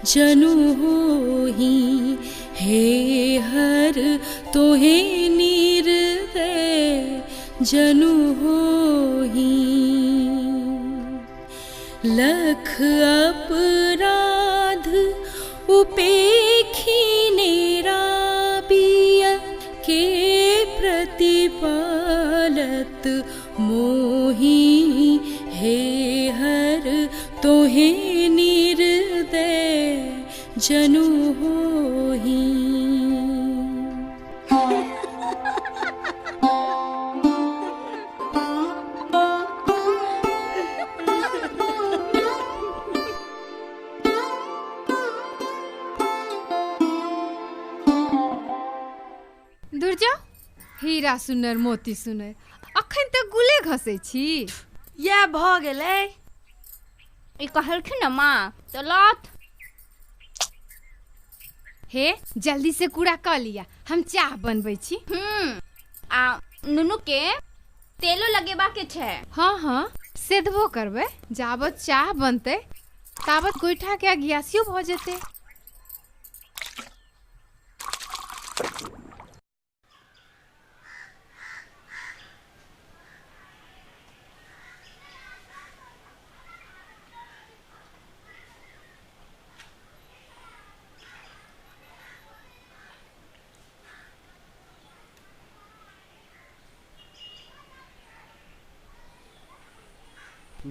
जनु होही। हे हर तोहे निर्दय जनु होही। लख अपराध उपेखी निराबिया के प्रतिपालत मोही। हे हर तोहे निर्दय जनु होही। दूर जाओ, हीरा सुनर मोती सुनर, अखन तक गुले घसै छी। इएह भऽ गेलै। ई कहलखिन ने माँ तऽ लत। हे जल्दी से कूड़ा कऽ लिया, हम चाह बनबै छी। आ नुनू के तेलो लगेबा के छै। हाँ हाँ सेधबो करबै, जाबत चाह बनतै ताबत गोइठा के अगियासियो भऽ जेतै।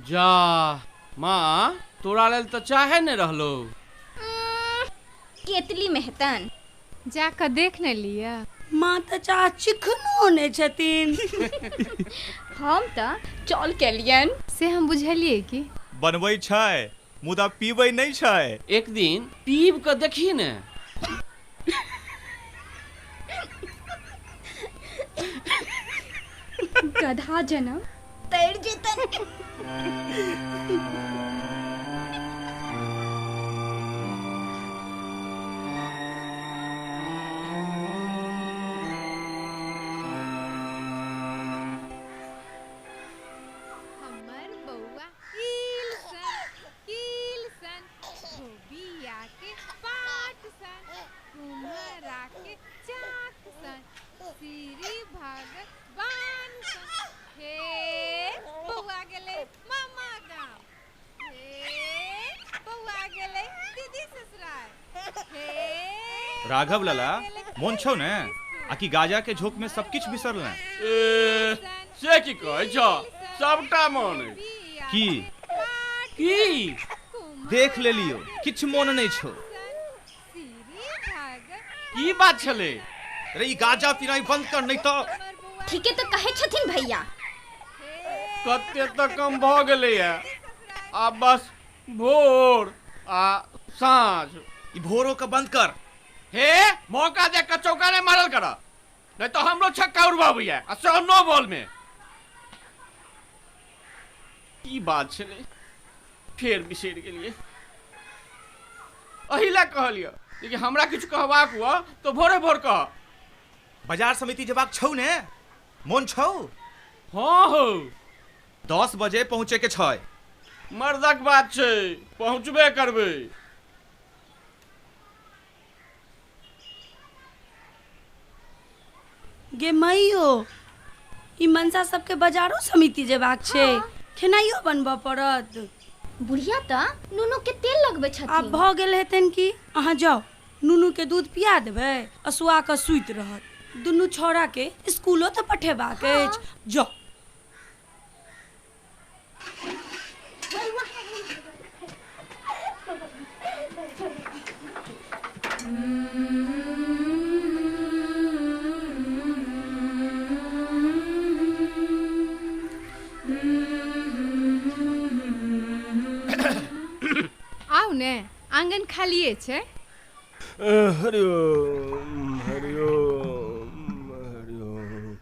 जा माँ, तोरा लेल तऽ चाहे नहि रहलो। केतली में हेतन, जाकऽ देख ने लिअ। माँ तऽ चाह चिखनो नहि छथिन। हम तऽ चल केलियन। से हम बुझलियै कि बनबै छै मुदा पीबै नहि छै। एक दिन पीब कऽ देखी ने। गधा जनम तैर जेतन। हमर बौआ ईल सन कील सन, धोबिया के पाट सन, कुम्हरा के चाक सन, श्री भगवान सन। हे बौआ गेलै मामा गाम, हे बौआ गेलै दीदी ससुराल, हे राघव लाला मोन छौ ने आ कि गाजा के झोंक में सब किछु बिसरल? से की कहै छौ, सबटा मोन की की देख लेलियो, किछु मोन नहि छौ। की बात छलै रे? ई गाजा पिनाइ बंद कर नहीं तो। ठीके तऽ कहै छथिन भैया। कते तऽ कम भऽ गेलैया, आब बस भोर आ साँझ। ई भोरो के बंद कर। हे मौका देख के चौका नहीं मारल कर, नहीं तो हमरो छक्का उड़बाबैया आ सेहो नो बॉल में। की बात छलै, फेर बिसरि गेलियै। एहि लए कहलियै लेकिन हमरा किछु कहबाक हुआ तो भोरे भोर कह। बाजार समिति जेबाक छौ ने, मोन छौ? हाँ हो, 10 बजे पहुँचे के छै। मर्दक बात छै, पहुँचबे करबै। गे मइयो, ई मनसा सबके बाजारो समिति जेबाक छै, खेनाइयो बनबऽ पड़त। बुढ़िया तऽ नुनू के तेल लगबै छथिन। आब भऽ गेल हेतनि कि अहाँ जाउ नुनू के दूध पिया देबै, असुआ कऽ सुति रहत। दुनू छौड़ा के स्कूलो तऽ पठेबाक अछि। जाउ। आउ ने, आंगन खालिए छै। हरिओम हरिओम हरिओम।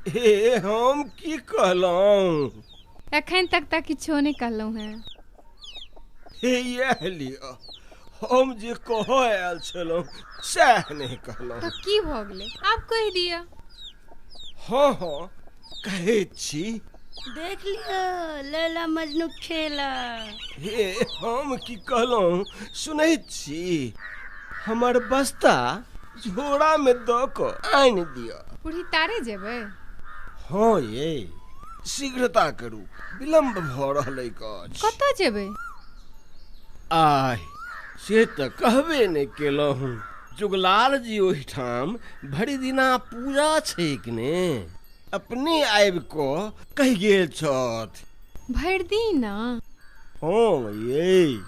हे हम की कहलहुँ? एखन तक तऽ किछो नहि कहलहुँ हेँ। हे इएह लिअ, हम जे कहऽ आयल छलहुँ सएह नहि कहलहुँ। तऽ की भऽ गेलै, आब कहि दिअ। हाँ हाँ कहैत छी। देख लियो लैला मजनू खेला। हे हम की कहलहुँ सुनैत छी? हमर बस्ता झोरा में दऽ कऽ आनि दिअ। बूढ़ी तारे जेबै? हँ ये, शीघ्रता करू, विलम्ब भऽ रहलैक अछि। कतऽ जेबै? आह, से तऽ कहबे नहि केलहुँ। जुगलाल जी ओहिठाम भरि दिना पूजा छैक ने, अपने आबि कऽ कहि गेल छथि। भरि दिना? हँ ये।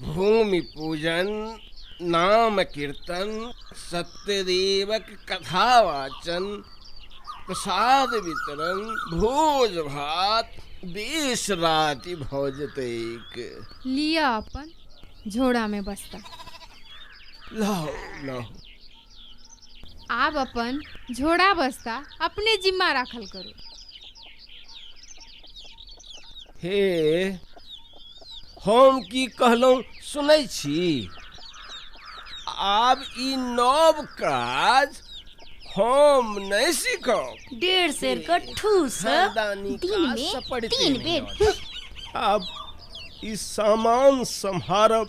भूमि पूजन, नाम कीर्तन, सत्यदेवक कथा वाचन, प्रसाद वितरण, भोज भात, 20 राति भऽ जेतैक। लिअ अपन झोरा में बस्ता। लाओ लाओ। आब अपन झोरा बस्ता अपने जिम्मा राखल करू। हे हम की कहलहुँ सुनै छी? आब ई नव काज हम नहि सीखब। 1.5 सेर के ठूस दिन में 3 बेर। आब ई सामान सम्हारब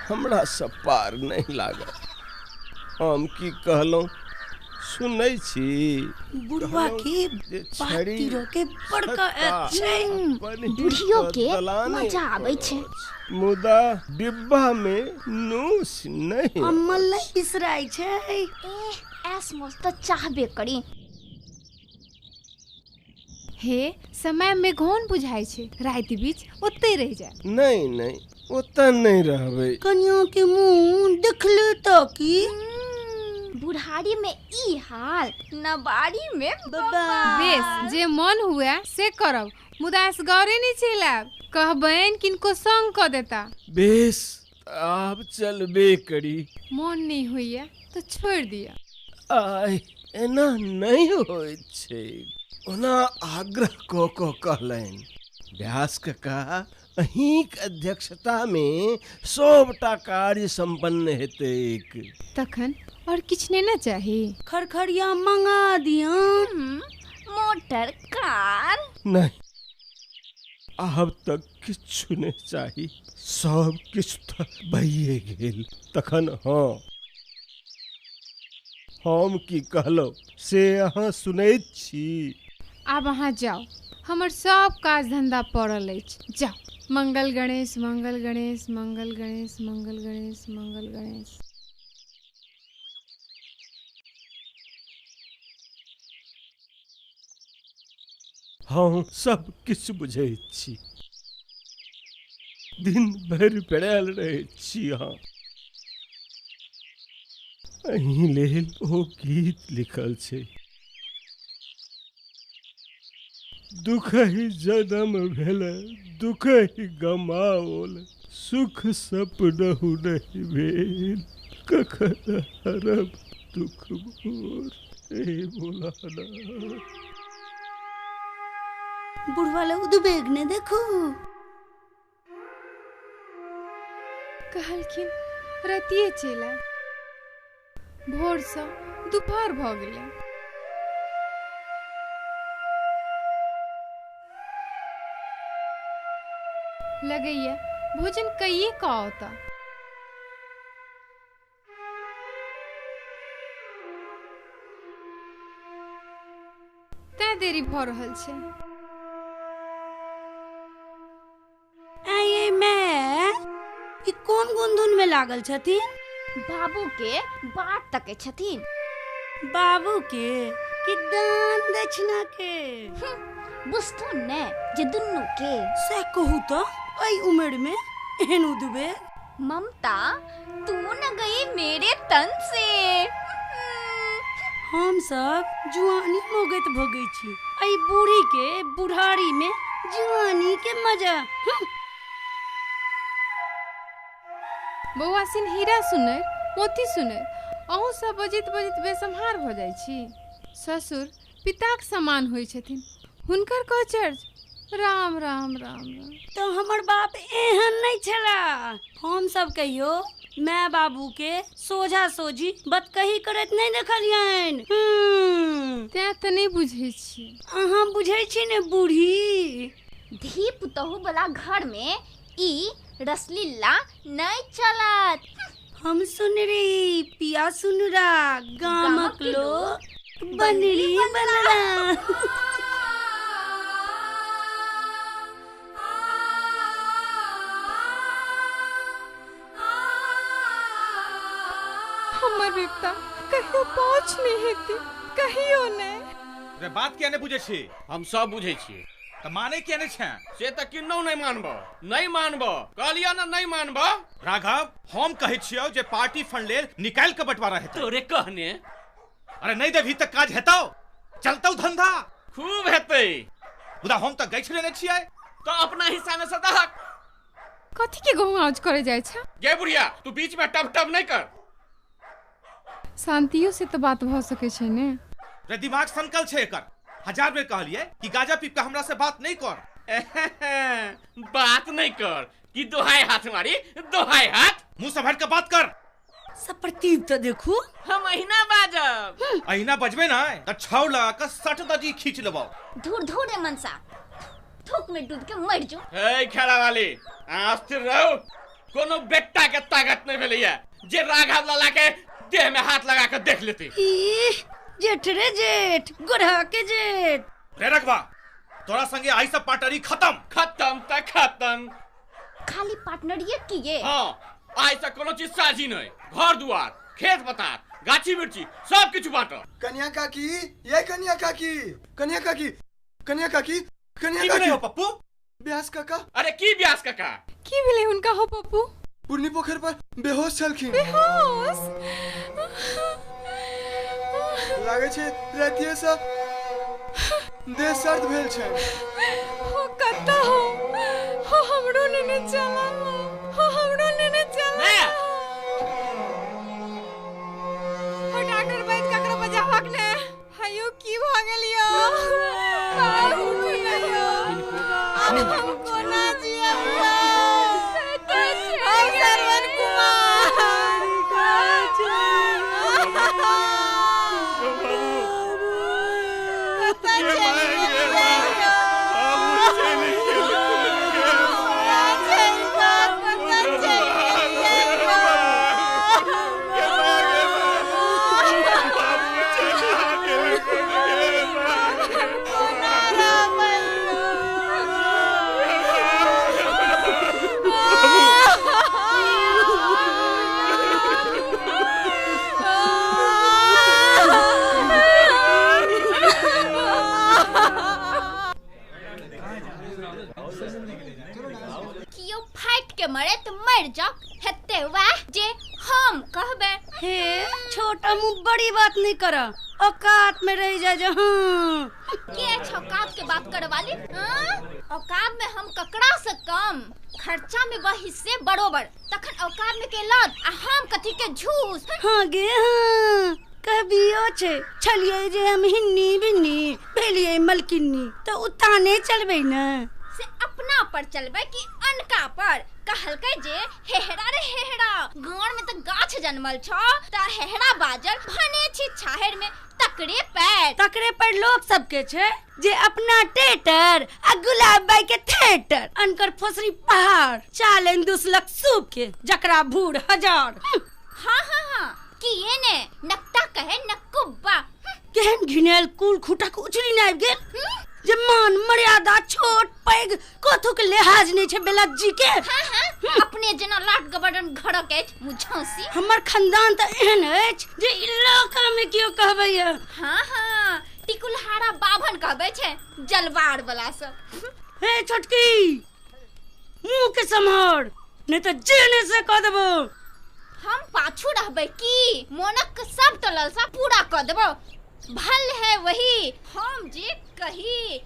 हमरा सब पार नहि लागत। हम की कहलहुँ सुनै छी? बुढ़वा के बात के बड़का छै, बुढ़ियो के मजा आबै छै। मुदा डिब्बा में नूस नहीं, अम्मल नहीं बिसराय छै। ए ऐस मौज तऽ चाहबे करी। हे समय में घोन बुझाइ छै, राति बीच ओतै रहि जाय। नहीं नहीं, ओतऽ नहीं रहबै। कनिया के मुंह देखले तऽ की बुढ़ारी में ई हाल, नबारी में बाबा। बेस जे मन हुए से करब, मुदा असगरे नहीं चलि आयब। कहबनि किनको संग कऽ देता। बेस आब चलबे करी। मन नहीं होइए तो छोड़ि दिअ। आय एना नहीं होइत छै। ओना आग्रह कऽ कऽ कहलनि व्यास कका, अहीँक अध्यक्षता में सबटा कार्य सम्पन्न हेतैक। तखन और किछु नहि ने चाही? खरखरिया मंगा दियन, मोटर कार। नहीं, आब तक किछु नहि चाही, सब किछु तऽ भइए गेल। तखन हाँ, हम की कहलहुँ से अहाँ सुनैत छी? आब अहाँ जाउ, हमर सब काज धंधा पड़ल अछि। जाउ। मंगल गणेश मंगल गणेश मंगल गणेश मंगल गणेश मंगल गणेश। हम सब किछु बुझैत छी, दिन भरि पेड़ायल रहैत छी अहाँ। एहि लेल ओ गीत लिखल छै, दुख ही जन्म भेल दुख ही गमाओल, सुख सपनहु नहि भेल, कखन हरब दुख मोर। हे भोलानाथ। बुढ़वा ले उद्वेग ने देखू। कहलखिन रातिए चलि आयब, भोरसँ दुपहर भऽ गेलै। लगैया भोजन कइये कऽ औता। तैं देरी भऽ रहल छै। आये मैं ई कोन गुनधुन में लागल छथिन? बाबू के बाट तकै छथिन। बाबू के कि दान दक्षिणा के? बुझथुन ने जे दुनू के। से कहू तो एहि उम्र में एहन उद्वेग। ममता तू न गई मेरे तन से। हम सब जुआनी मोगैत भोगै छी, एहि बूढ़ी के बुढ़ारी में जुआनी के मजा। बौआ सिन हीरा सुनर मोती सुनर, अहूँ सब बजैत बजैत बेसम्हार भऽ जाइ छी। ससुर पिताक समान होइ छथिन, हुनकर कह चर्च। राम राम राम राम। तो हमर बाप एहन नहीं छला। हम सब कहियो माय बाबू के सोझा सोझी बतकही करैत नहीं देखलियनि। तें तऽ नहि बुझै छियै। अहाँ बुझै छी ने बूढ़ी। धी पुतहु वाला घर में ई रसलीला नहीं चलत। हम सुनरी पिया सुनरा गामक लोक बनरी बनरा। हमर विपता कहियो पहुँच नहीं हेती, कहियो नहीं। रे बात किया नहीं बुझै छी? हम सब बुझै छियै। त माने किया नहीं छे? से त किन्नौ नहीं मानबो, नहीं मानबो, कहलिया ना नहीं मानबो। राघव, हम कहै छियौ जे पार्टी फंड लेल निकाल के बंटवारा हेतै। तोरे कहने? अरे नहीं देबही त काज हेतौ, चलतौ धंधा। खूब हेतै। मुदा हम त गैछ लेने छियै। त अपना हिस्सा में से दहक। कथी के गहुआज करे जाइ छै? गे बुढ़िया, तू बीच में टप टप नहीं कर। शांतियो से त बात भ सकै छै ने। रे दिमाग सनकल छै एकर। हजार बेर कहलिए कि गाजा पीप के हमरा से बात नहीं कर। बात नहीं कर कि दोहाई हाथ मारी, दोहाई हाथ। मुंह से भर के बात कर। सप्रतीप तो देखू। हम अहिना बाजब। अहिना बजबे ना त छाव लगा के 60 दजी खींच लेबौ। धूर धूर रे मनसा, थूक में डूब के मर जो। हे खेड़ा वाली, अस्थिर रहो। कोनो बेटा के ताकत नहीं भेलैया जे राघव लाला के देह में हाथ लगा के देख लेती। जेठ रे जेठ, गोढ़ा के जेठ। रे रघवा, तोरा संगे आई सब पार्टनरी खत्म। खत्म त खत्म। खाली पार्टनरिये किए? हाँ, आई से कोनो चीज साझी नहीं। घर दुआर, खेत पतार, गाछी मिर्ची सब किछु बांटो। कन्या काकी, ये कन्या काकी, कन्या काकी, कन्या काकी, कन्या काकी। हो पप्पू? ब्यास काका। अरे की ब्यास काका? की भेलै हुनका हो पप्पू? पुरनी पोखर पर बेहोश छलखिन। बेहोश? लागै छै रातिये से देह सर्द भेल छै। हो कतऽ हो? हो हमरो नेने चला, हो हमरो नेने चला। हो डॉक्टर वैद्य ककरो बजाबक ने। हयो की भ गेल यो? बाबू उठू नै यो। आब हम कोना जियब यो? हम सरवन कुमार। कियो फाट के मरे त मर जाओ, हेते वाह जे हम कहबे। हे छोटा मुंह बड़ी बात नहीं कर, औकात में रह जा जो। हाँ के औकात के बात करवाली? हाँ? औकात में हम ककरा से कम, खर्चा में वह हिस्से बरोबर, तखन औकात में के लद आ हम कथी के झूस। हाँ गे हाँ, कहबियो छे छलिए जे हम हिन्नी बिन्नी भेलिए मलकिन्नी त उताने चलबे न। से अपना पर चलबे कि अनका पर? कहलकै जे हेहरा रे हेहरा, गाँव में त गाछ जनमल छौ त हेहरा बाजल भने छी छाहर में तकरे पैर। तकरे पर लोग सबके छे जे अपना टेटर आ गुलाब बाई के थिएटर, अनकर फोसरी पहाड़ चालन दुसलक सूप के जकरा भूर हजार। हाँ हाँ हाँ, किए ने नक्ता कहे नक्कुब्बा। केहन घिनेल कुल खुटक उछली ने आबि गेल जे मान मर्यादा छोट पैघ कथू के लिहाज नहीं छे बेलज्जी के। हाँ हाँ, अपने जेना लाट गबडन घरक अछि मुझौसी। हमर खानदान त एहन अछि जे इलाका में कियो कहबैया। हाँ हाँ, टिकुलहारा बाभन कहबै छै जलवार वाला सब। हे छोटकी, मुंह के सम्हार नहीं त जेने से कह देबो। हम पाछू रहबै की? मोनक सब तो ललसा पूरा क देबो। भल है वही हम जे कही।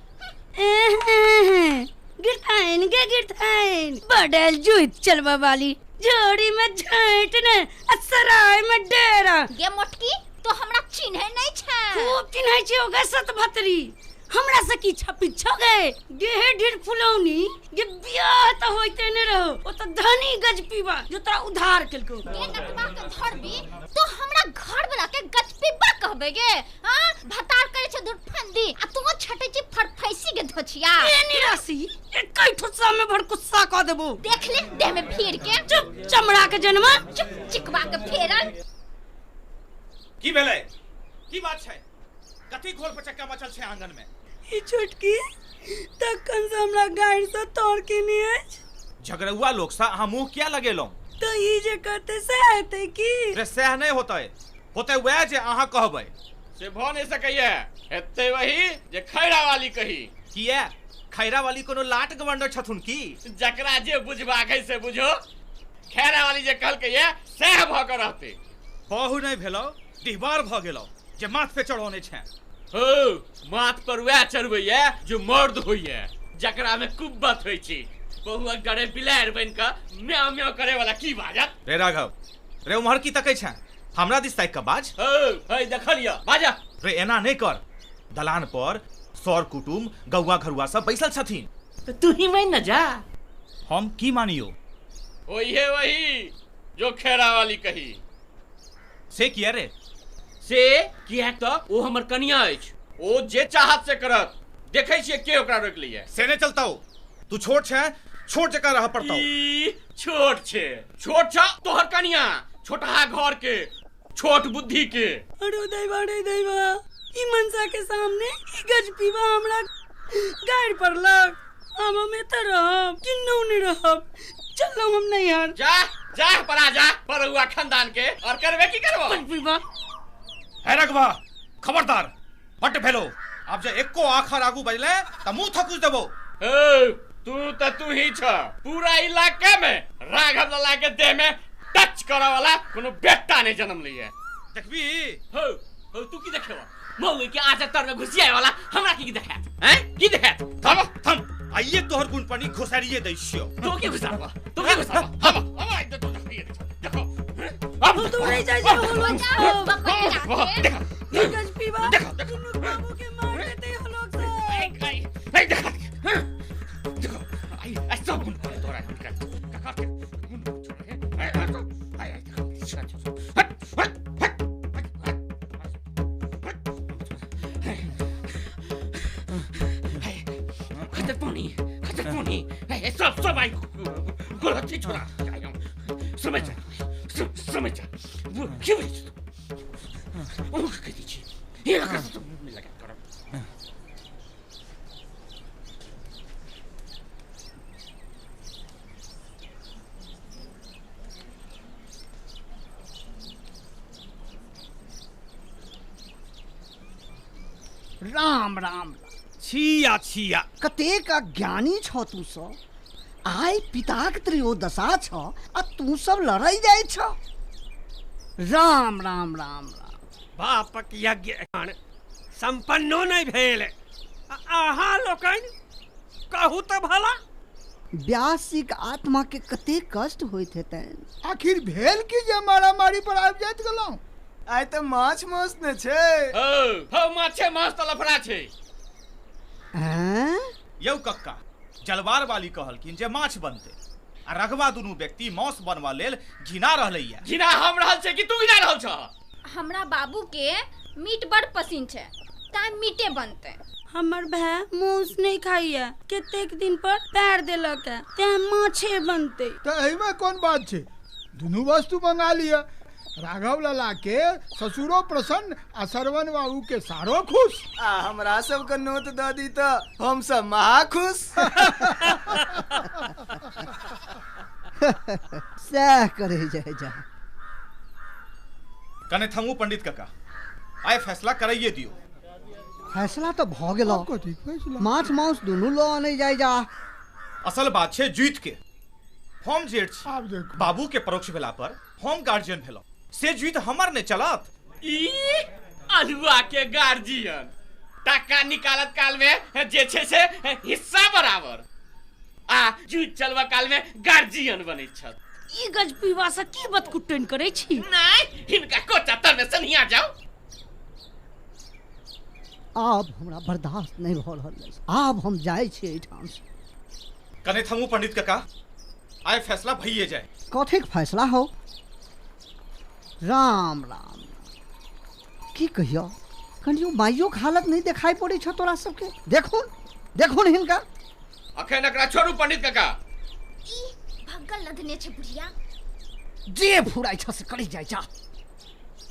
गिरथाइन गे गिरथाइन, बडल जुइत चलबा वाली झोड़ी में झांट ने आ सराय में डेरा। गे मोटकी तो हमरा चिन्है नहीं छै। खूब चिन्है छै ओकर सतभतरी। हमरा से की छपी छगे गेहे ढेर फुलौनी गे बियाह त होइते ने रहो। ओ त धनी गज पीबा जो तोरा उधार केलको। गे नटवा के धरबी तो हमरा घर वाला के गज पीबा कहबे गे। हां भतार करे छै दुर्फंदी आ तू छटे छी फरफैसी के धोछिया। ए निरासी एकै ठुस्सा में भर गुस्सा क देबो। देख ले देह में फेर के। चुप चमड़ा के जन्मा। चुप चिकवा के फेरल। की भेलै? की बात छै? कथी घोल पचक्का मचल छै आंगन में? ई छोटकी तखन से हमरा गाड़ से तोड़ के नहीं अछि। झगड़ुआ लोग सा अहाँ मुंह किया लगेलौं? तो ई जे कहते से हेतै की? रे सएह नहि होतै, होतै वएह जे अहाँ कहबै। से भऽ नहि सकैया, हेतै वही जे खैरा वाली कही। किया खैरा वाली कोनो लाट गवंडर छथुन की? जकरा जे बुझबाक है से बुझो, खैरा वाली जे कहलकै सएह भऽ कऽ रहतै। बहु नहि भेलौ, डिहबार भऽ गेलौ जे माथ पे चढ़ौने छै। हो माथ पर वएह चढ़बैया जो मर्द होइया, जकरा में कुब्बत होइ छै। बहुआ गरे बिलाड़ि बनि कऽ म्याऊ म्याऊ करे वाला की बाजत? रे राघव, रे उम्हर की तकै छै? हमरा दिस ताकि कऽ बाज। हौ है देखलियऽ, बाजा। रे एना नहि कर, दलान पर सर कुटुम गौआ घरुआ सब बैसल छथिन। तऽ तू ही मान न जा। हम की मानियो? वही वही जो खेरा वाली कही। से किया रे? से किएक तऽ ओ हमर कनिया अछि, ओ जे चाहत से करत। देखै छियै के ओकरा रोकि लैया। से नहि चलतौ, तू छोट छै, छोट जकाँ रहऽ पड़तौ। ई छोट छै, छोट छ तोहर कनिया, छोटहा घर के, छोट बुद्धि के। अरे दैवा रे दैवा, ई मनसा के सामने ई गज पीवा हमरा गाड़ पड़लक। आब हम एतऽ रहब किन्नौ नहि रहब, चललहुँ हम नैहर। जा जा परा जा परुआ खानदान के, और करबे की करबो? पीवा है रघवा, खबरदार बट भेलो, आब जे एको आखर आगू बजले त मुंह थकुच देबो। ओ तू त तू ही छ, पूरा इलाका में राघव लाला के देह में टच करे वाला कोनो बेटा नहीं जन्म लिया। देखबी? हो हो तू की देखेबो? मौली के आजा तर में घुसियाए वाला हमरा की देखात? हैं की देखात? थम थम, आइए तोहर गुण पानी घुसारिए दै छियो। तू की घुसाबो? तू की घुसाबो? हम हम आई तो देखिए देखो। अब तू नहीं जाय जा हो लोग सब। देखो गज पीवा देखो देखो बाबू के मार देते हो लोग सब। आई आई नहीं देखा देखो, आई आई सब गुण पर तोरा का काका के गुण छोड़ के आई आई आई देखो हट हट हट हट। खतर पानी, खतर पानी, सब सब आई गोलती छोड़ा समझ जा, समझ जा। वो क्यों ओ कह दीजिए ये कर तो मुंह लगा करो। राम राम। छिया छिया, कतेक अज्ञानी छ तू सब। आइ पिताक त्रयोदशा छ आ तू सब लड़ै जाइ छ। राम राम राम राम। बापक यज्ञ संपन्नो नहीं भेल, अहाँ लोकनि कहू तऽ भला। व्यास जी के आत्मा के कतेक कष्ट होइत हेतनि। आखिर भेल की जे मारामारी पर आबि जाइत गेलहुँ? आइ तऽ माछ मांस ने छै। हौ हौ माछे मांस तऽ लफड़ा छै। हैं यौ कक्का, जलवार वाली कहलखिन जे माछ बनते आ रघवा दुनू व्यक्ति मांस बनवा लेल घिना रहलैया। घिना हम रहल छै कि तू घिना रहल छ? हमरा बाबू के मीट बड़ पसिन छै, ताई मीटे बनते। हमर भाय मांस नहीं खाइया, कतेक दिन पर पैर देलक है, तें माछे बनते। तऽ एहिमे कोन बात छै, दुनू वस्तु मंगा लिअ। राघव लाला के ससुरो प्रसन्न आ सरवन बाबू के सारो खुश। आ हमरा सबके नोत दऽ दी तऽ हम सब महा खुश। सएह करे जाय जा। कने थमू पंडित काका, आइ फैसला कराइए दियो। फैसला तऽ भऽ गेल, माछ मांस दुनू लऽ आनै जाय जा। असल बात छै जीत के हम जेठ छी, बाबू के परोक्ष भेला पर हम गार्जियन भेलहुँ, से जीत हमर नहि चलत। ई अलुआ के गार्जियन टाका निकालत काल में जे छै से हिस्सा बराबर, आ जीत चलबा काल में गार्जियन बनै छत। ई गज पीवा से की बतकुटन करै छी? नहीं, हिनका कोचा तर में सनिया जाओ। आब हमरा बर्दाश्त नहीं भऽ रहल अछि, आब हम जाइ छी एहिठामसँ। कने थमू पंडित काका, आइ फैसला भइए जाए। कथीक फैसला हो? राम राम, की कहियो, कनियो माइयोक हालत नहीं देखाई पड़ै छौ तोरा सबके। देखुन देखुन हिनका। अखन एकरा छोड़ू पंडित काका। ई भगल लधने छै बुढ़िया। जे फुराइ छ से करी जाइ जा।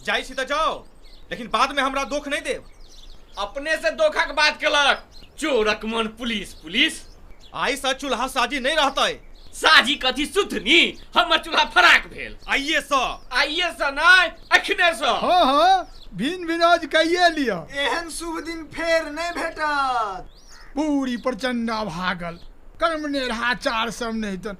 जाइ छी तऽ जाओ, लेकिन बाद में हमरा दोख नहीं देब। अपने से धोखा के बात केलक चोरक मन पुलिस पुलिस। आइ से चूल्हा साजी नहीं रहतै। साजी कथी सुथनी, हमर चूल्हा फराक भेल। आइए सँ। आइए सँ नहि, अखने सँ। हाँ हाँ, भिन भिनाज कहिए लिअ। एहन शुभ दिन फेर नहीं भेटत। पूरी प्रचंडा भागल कर्म नेरहा चार सब नहीं तन।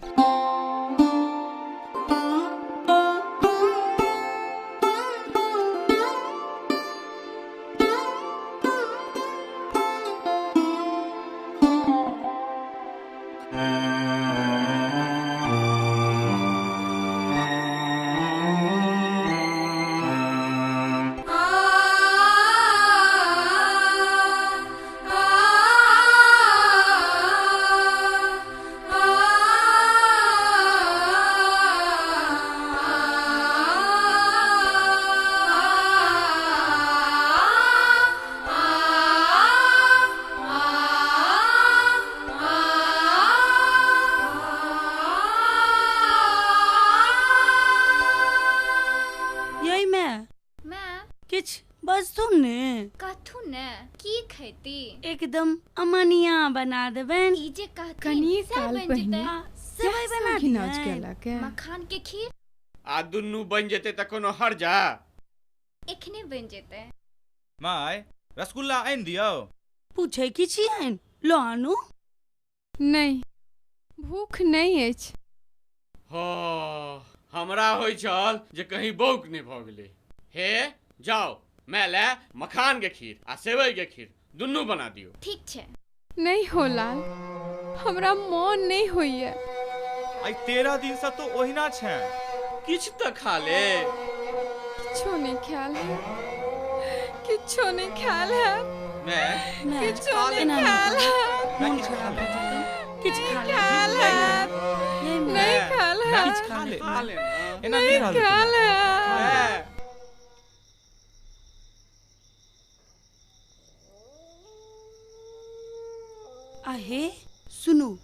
एकदम अमनिया बना देबेन। ई जे कहथिन कनी सएह काल बनि पहिने जेतै। सेवइ बना घिनाज दिहैन। केलक। मखान के खीर आ दुनू बनि जेतै तऽ कोनो हर्जा? एखने बनि जेतै। माय रसगुल्ला आनि दियौ। पूछै की छियनि, लऽ आनू। नहीं, भूख नहीं अछि। हो, हमरा होइ छल जे कहीं बौक नहि भऽ गेलै। हे जाओ मैं ले मखान के खीर आ सेवई के खीर दुनू बना दियौ। ठीक छै। नहीं हो लाल, हमरा मोन नहीं होइए। आइ 13 दिन से तो ओहिना छै। किछु तऽ खा ले। किछो नहीं ख्याल है, किछो नहीं ख्याल है, मैं किछो नहीं ख्याल है, मोन खराब भऽ जेतै। किछु खा ले। ख्याल है, नहीं ख्याल है, किछु खा ले। खा ले ना। एना नहीं रहल। ख्याल है। आहे सुनू,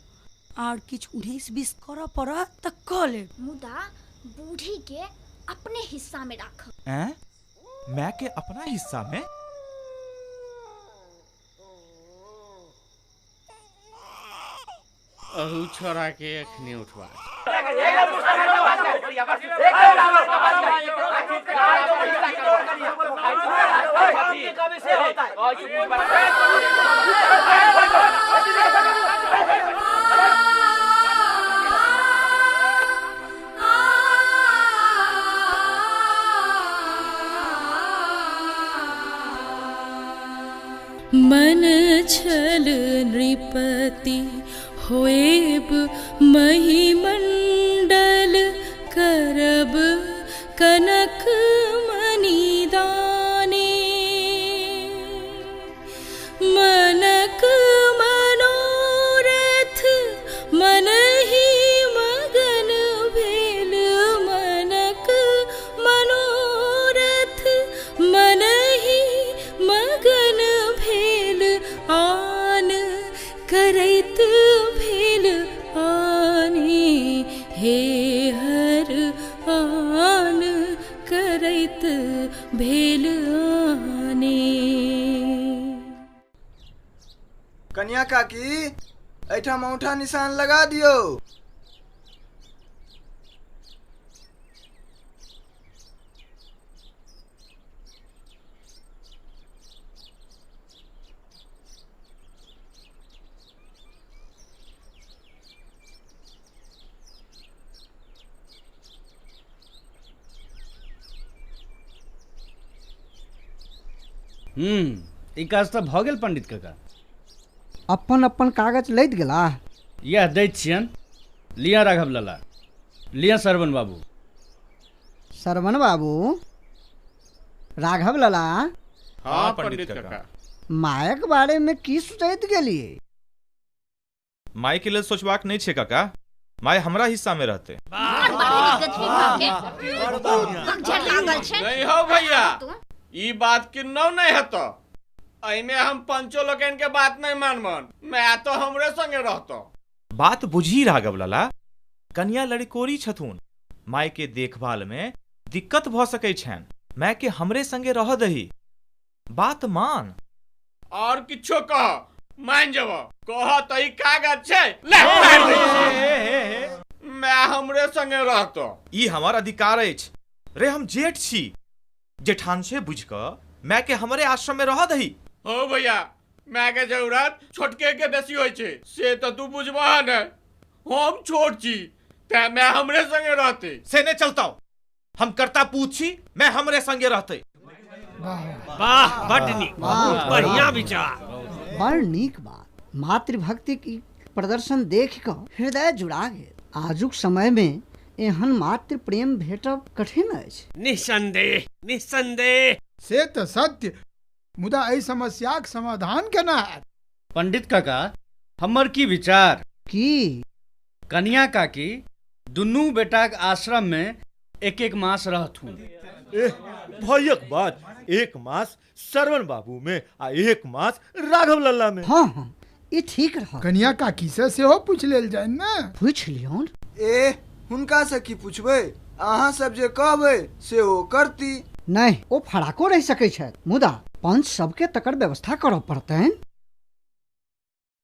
आर किछु 19-20 करऽ पड़त तऽ कऽ लेब। मुदा बूढ़ी के अपने हिस्सा में राख। हैं? मैं के अपना हिस्सा में? अहू छोरा के अखने उठवा। मन छल नृपति होएब महिमंडल करब कनक मणिदाने। मनक मनोरथ मन ही मगन भेल, मनक मनोरथ मन ही मगन भेल, आन करैत भेल आने। हे हर आन करैत भेल आने। कनिया काकी, एहिठाम औंठा निशान लगा दियौ। ई काज तऽ भऽ गेल पंडित काका। अपन अपन कागज लैत गेला। इएह दैत छियनि। लिअ राघव लाला, लिअ श्रवण बाबू। श्रवण बाबू, राघव लाला। हाँ पंडित काका। मायक बारे में की सोचैत गेलियै? माय के लेल सोचबाक नहि छै काका, माय हमरा हिस्सा में रहते। नहीं हो भैया, ई बात किन्नौ नहीं हेतो। एहिमे हम पंचो लोकनि के बात नहीं मानबन, मैं तो हमरे संगे रहतो। बात बुझी राघव लाला, कन्या लड़कोरी छथुन, माय के देखभाल में दिक्कत भ सकै छनि, माय के हमरे संगे रह दही, बात मान। और किछो कह मान जब, कह त ई कागज छै ले मैं हमरे संगे रहतो। ई हमर अधिकार अछि रे, हम जेठ छी, जेठान से बुझ क मैं के हमरे आश्रम में रह दही। हो भैया, मैं के जरूरत छोटके के बेसी होय छै, से त तू बुझबह ने, हम छोट छी ते मैं हमरे संगे रहते। से नहीं चलता, हम करता पूछ छी, मैं हमरे संगे रहते। वाह, बड नीक, बहुत बढ़िया विचार, बड़ नीक बात। मातृभक्ति की प्रदर्शन देख क हृदय जुड़ा गेल। आजुक समय में एहन मातृ प्रेम भेटब कठिन अछि। निस्संदेह, निस्संदेह। से त सत्य, मुदा एहि समस्याक समाधान केना हैत? पंडित काका, हमर की विचार की? कन्या काकी दुनू बेटाक आश्रम में एक एक मास रहथुन। भयक बात, एक मास सरवन बाबू में आ एक मास राघव लल्ला में। हाँ हाँ, ये ठीक रहा। कन्या काकी से सेहो पूछ लेल जाय ने। पूछ लियौन। ए हुनका से की पूछबै, अहाँ सब जे कहबै से ओ करती। नहीं, ओ फराको रह सकै छथि, मुदा पंच सबके तकर व्यवस्था करऽ पड़तनि।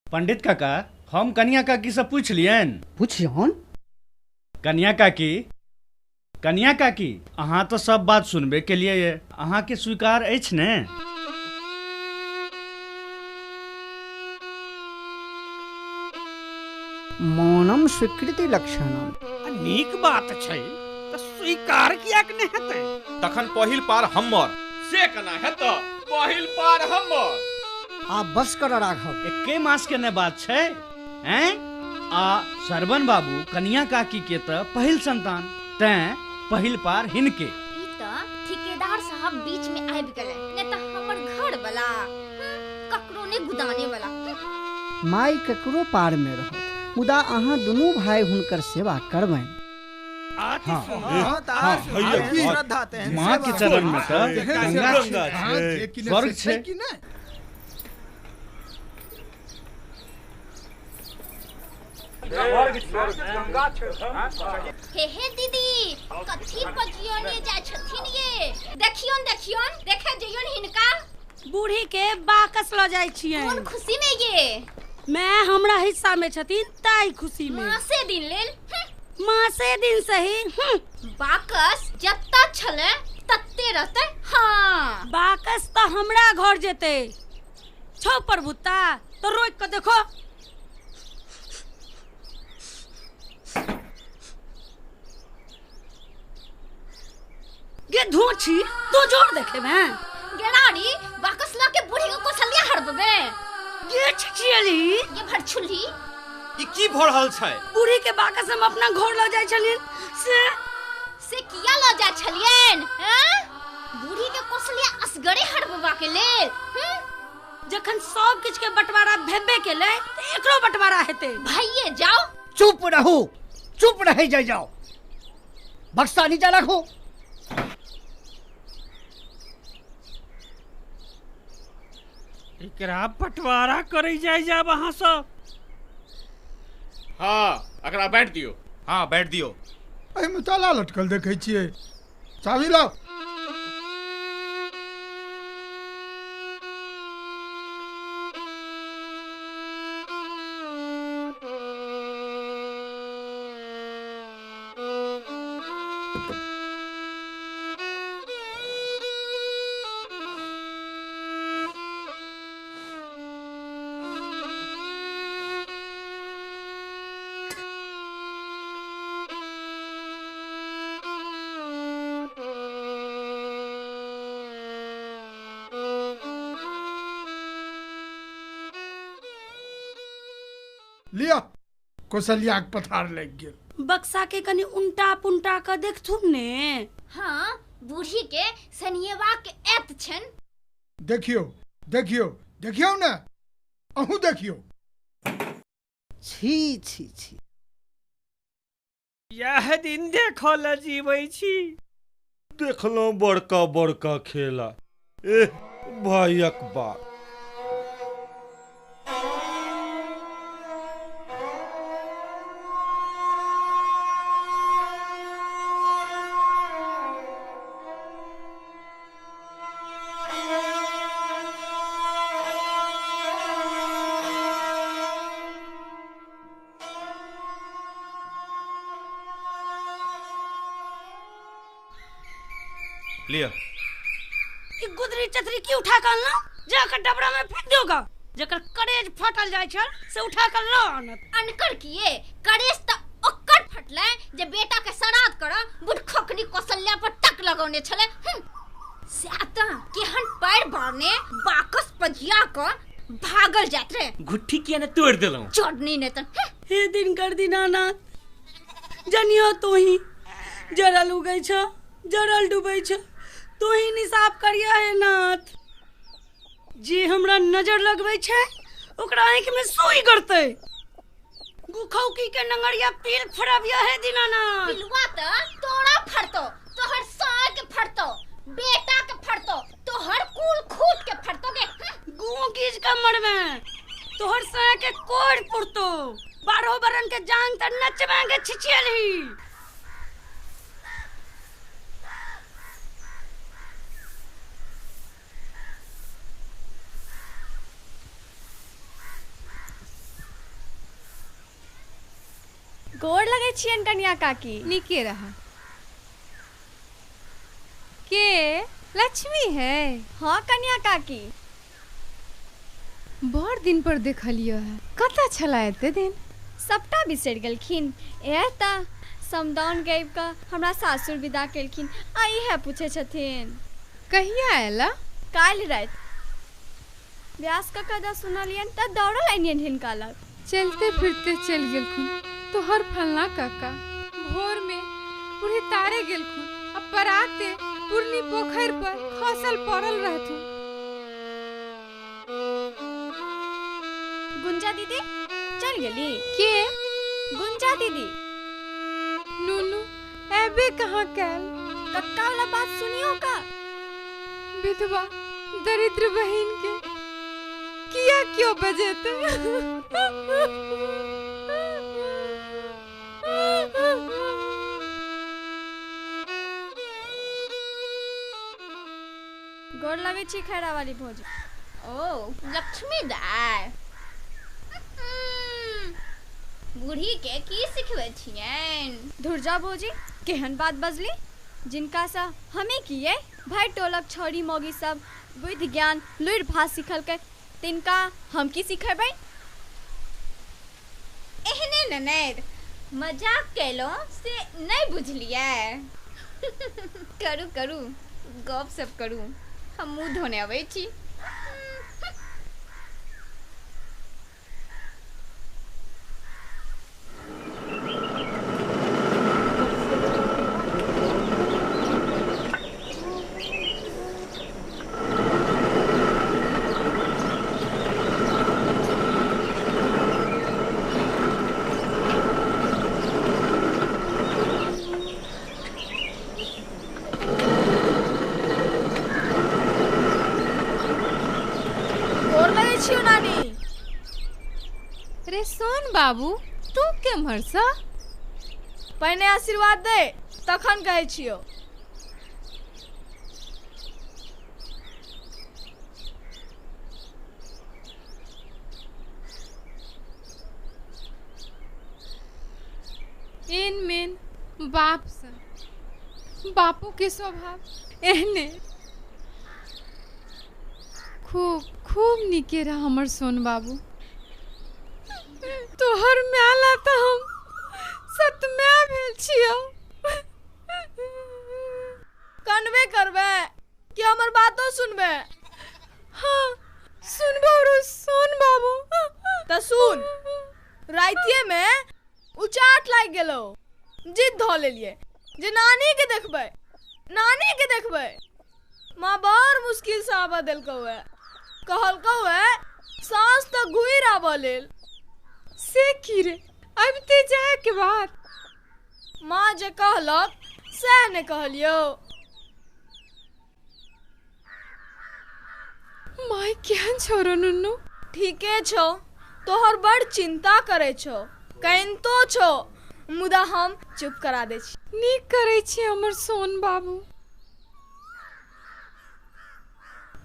पंडित काका, हम कन्या काकी से पूछ लियनि। पूछियौन। कन्या काकी, कन्या काकी, अहाँ तो सब बात सुनबे के लिए, अहाँ के स्वीकार अछि ने? मौनम स्वीकृति लक्षणम। नीक बात छै त स्वीकार कियाक नहि हेतै? तखन पहिल पार हमर। से केना हेतौ, पहिल पार हमर। आ बस कर राघव, एके मास के ने बात छै हैं? आ सरवन बाबू कन्या काकी के त पहिल संतान, तैं पहिल पार हिनके। ई त ठेकेदार साहब बीच में आबि गेलै, ने त हमर घर वाला ककरो ने गुदाने वाला। माई ककरो पार में रहत, मुदा अहाँ दुनू भाई हुनकर सेवा करबनि। हाँ, माँ के चरण में त गंगा छै, स्वर्ग छै। हे हे दीदी, कथी पजियोने जाय छथिन ये? देखियोन देखियोन, देखे जइयोन हिनका। बूढ़ी के बाकस ल जाय छियै। कोन खुशी में ये? मैं हमरा हिस्सा में छथिन ताई खुशी में। मासे दिन लेल, मासे दिन सही। बाकस जत्ता छले तत्ते रहते। हाँ, बाकस तो हमरा घर जेते। छौ प्रभुता तो रोक के देखो। गे धोछी तो जोर देखे मैं। गेराड़ी बाकस ला के बूढ़ी को कोसलिया हड़बबे। गे छिचियली, ये भरछुली। ई की भ रहल छै? बूढ़ी के बाकस हम अपना घर ल जाय छलियन, से किया ल जाय छलियन? हैं, बूढ़ी के कोसलिया असगरे हड़बबा के लेल। जखन सब किछ के बंटवारा भेबे केले त एकरो बंटवारा हेते। भाइये जाओ। चुप रहू, चुप रह जाय जाओ। बक्सा नीचा रखो। एकरा बंटवारा करे जाय जाब अहाँ सब। हाँ, एकरा बैठ दियो। हाँ बैठ दियो। एहिमे ताला लटकल देखै छियै, चाबी लाओ। लिया, कौशल्याक पथार लग गेल। बक्सा के कनी उल्टा पुंटा क देखथुन ने। हाँ, बूढ़ी के सनियवा के एत छन। देखियो देखियो, देखियौ ने, अहूँ देखियौ। छी छी छी, यह दिन देखो ल जीबै छी। देखलहुँ बड़का बड़का खेला, एह भाइयक बाप। लिया गुदरी चतरी की उठा कर ला, जाकर डबरा में फेंक दोगा। जकर करेज फटल जाय छल से उठा कर ला आनत। अनकर किए करेज त ओकर फटले जे बेटा के श्राद्ध कर बुढ़खोकनी कौशल्या पर टक लगौने छले। से त केहन पैर बारने बाकस पजिया क भागल जात रे। घुट्ठी किया ने तोड़ देलौ चढ़नी ने त। हे दिन कर दीनानाथ, जनियो तो ही जरल उगै छ जरल डूबै छ, तू ही निसाफ करिया है नाथ। जे हमरा नजर लगबै छै ओकरा आँखि में सुई करतै। गुखौकी के नंगरिया पील फड़बिया है दीनानाथ। पिलुआ त तोरा फड़तो, तोहर सार के फड़तो, बेटा के फड़तो, तोहर कुल खूट के फड़तो गे। गू गीज के मरमे तोहर सार के कोड़ पुरतो, 12 बरन के जान त नचबेंगे छिछियलही। गोर लगे छियन कनिया काकी। नीके रहा। के लक्ष्मी है? हाँ कनिया काकी। बड़ दिन पर देखलियो है, कतऽ छला एते दिन? सबटा बिसरि गेलखिन। एह त समदाउन गाबि कऽ हमरा सासुर विदा केलखिन आ इएह पूछै छथिन। कहिया अयला? काल्हि राति। व्यास काका द सुनलियनि तऽ दौड़ल अयलियनि हिनका लग। चलते फिरते चलि गेलखुन तोहर फलना काका। भोर में बूढ़ी तारे गेलखुन आ पराते पुरनी पोखरि पर खसल पड़ल रहथुन। गुंजा दीदी चल गेली? के गुंजा दीदी? नूनू एबे कहाँ कैल? कक्का वाला बात सुनियो का। विधवा दरिद्र बहिन के किया क्यों बजेते? गोर लगै छी खैरा वाली भौजी। ओ लक्ष्मी दाय, बूढ़ी के की सिखबै छियनि? धुरजा भौजी केहन बात बजली। जिनका सा हमें किए भाई टोलक छौड़ी मौगी सब बुद्धि ज्ञान लुरि भात सिखलकै, तिनका हम की सिखेबै? एहने ननैद मजाक केलहुँ से नहि बुझलियै। करू करू गप सब करू, हम मुँह धोने अबै छी। रे सोन बाबू, तू केम्हर सँ? पहिने आशीर्वाद दे तखन कहै छियौ। एन मेन बाप सँ, बापू के स्वभाव एहने। खूब खूब नीके रह हमर सोन बाबू। तोहर माय तऽ हम सतमाय भेल छियौ। कनबे करबै कि हमर बातो सुनबै? हाँ सुनबो रो सोन बाबू। तऽ सुन, रातिये में उचाट लागि गेलौ, जिद धऽ लेलियै जे नानी के देखबै, नानी के देखबै। माँ बड़ मुश्किल से आबऽ देलकौ है। कहलकौ है साँझ तक घुरि आबऽ लेल। से की रे, अबिते जाय के बाद? माँ जे कहलक सएह ने कहलियौ। माय केहन छौ रे नुनू? ठीके छौ, तोहर बड़ चिंता करै छौ, कनितो छौ, मुदा हम चुप करा दै छी। नीक करै छी हमर सोन बाबू।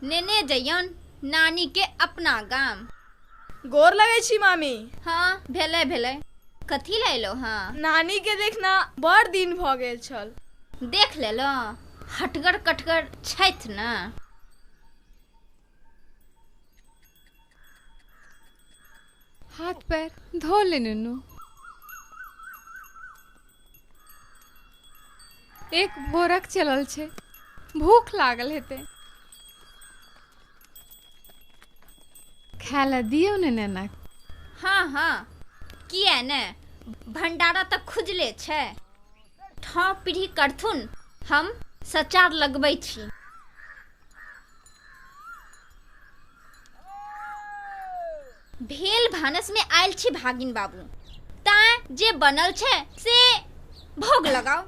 नेने जइयन नानी के अपना गाम। गोर लगै छी मामी। हाँ भेलै भेलै। कथी लए एलो? हाँ नानी के देखना बड़ दिन भऽ गेल छल। देख लेलो, हटगर कटगर छथि ने। हाथ पैर धो ले नुनू। एक भोरक चलल छै, भूख लागल हेतै। खाय ला दियौ ने नेना। हाँ हाँ किया ने, भंडारा तऽ खुजले छै। ठाँव पीढ़ी करथुन, हम सचार लगबै छी। भेल भानस में आयल छी भागिन बाबू, तैं जे बनल छै से भोग लगाओ।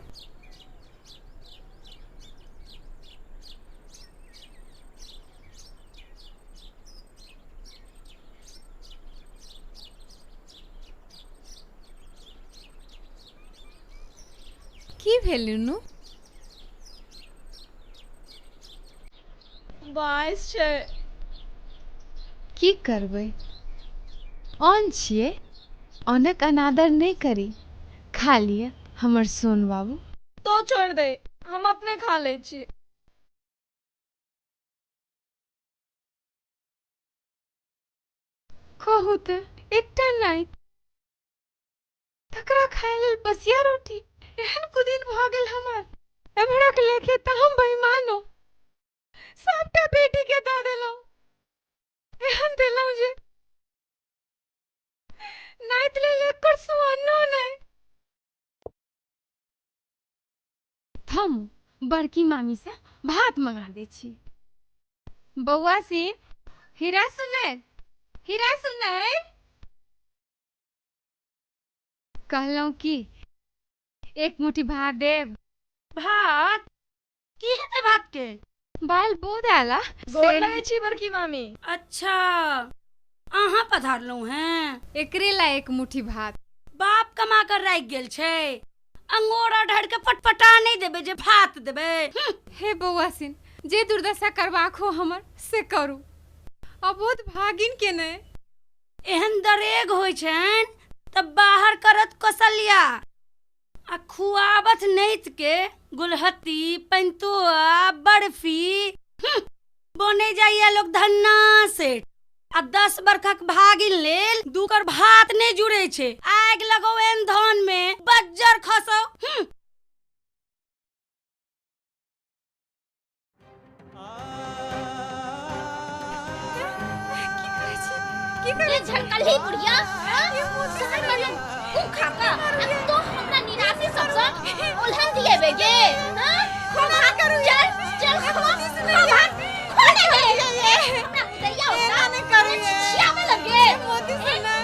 की भेल नुनू? बाइस छै। की करबै, अन्न छियै, अन्नक अनादर नहि करी। खा लिअ हमर सोन बाबू। तो छोड़ दे, हम अपने खा लै छी। कहू तऽ एकटा नहि तकरा खाय लेल बसिया रोटी, एहन कुदिन भऽ गेल हमर। एम्हरक लेखे तऽ हम बेईमानो, सबटा बेटी के दऽ देलहुँ। एहन देलहुँ जे नाइत लेल एकर सुअन्नो नहि। थम, बड़की मामी से भात मंगा दै छी। बौआ सिंह, हीरा सुनैर, हीरा सुनैर। कहलहुँ की एक मुट्ठी भात देब? भात? की हेतै भात के? बाल बोध आला। गोर लगै छी बड़की मामी। अच्छा अहाँ पधारलहुँ हैं? एकरे ला एक मुट्ठी भात। बाप कमा कर राखि गेल छै, अंगोरा ढार के पटपटा नहीं देबै जे भात देबै। हे बौआ सिन, जे दुर्दशा करबाक हो हमर से करू, अबोध भागिन के नहि। एहन दरेग होइ छनि तब बाहर करत कौशल्या, आ खुआबत नैत के गुलहत्ती पंतुआ बर्फी। बने जाइया लोग धन्ना सेठ, आ 10 बरखक भागिन लेल दूकर भात नहीं जुड़े छे। आगि लगो एन धान में बज्जर खसो। की करे झड़कलही बुढ़िया? खा का तो हमरा निराशी सबसँ ओलहन दिएबे गे। हां खो भात, चल चल खो भात, खो ने गे। हमरा उदैया होता छिछियावे लगे,